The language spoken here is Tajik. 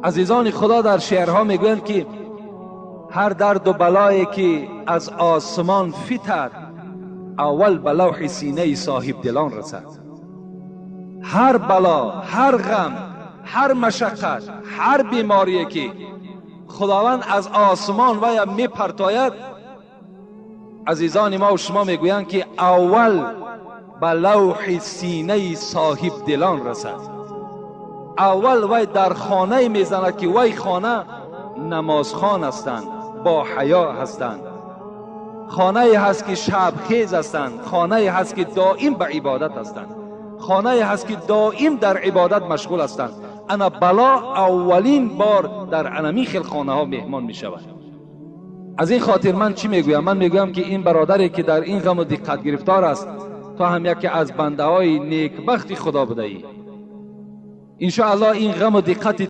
Азизони Худо дар шеърҳо мегӯянд, ки ҳар дарду балое ки аз осмон фитад, аввал ба лавҳи синаи соҳибдилон расад. Ҳар бало, ҳар ғам, ҳар машаққат, ҳар беморие ки Худованд аз осмон вая мепартояд, азизони мо шумо мегӯянд, ки аввал ба лавҳи синаи соҳибдилон расад. Аввал вай дар хонае мезанад, ки вай хона намозхон ҳастанд, бо ҳаё ҳастанд, хонае ҳаст, ки шабхез ҳастанд, хонае ҳаст, ки доим ба ибодат ҳастанд, хонае ҳаст, ки доим дар ибодат машғул ҳастанд. Ана бало аввалин бор дар анамин хел хонаҳо меҳмон мешавад. Аз ин хотир ман чӣ мегӯям? Ман мегӯям, ки ин бародаре ки дар ин ғаму диққат гирифтор аст, то ҳам яке аз бандаҳои некбахти Худо будаӣ. Иншоаллоҳ, ин ғаму диққати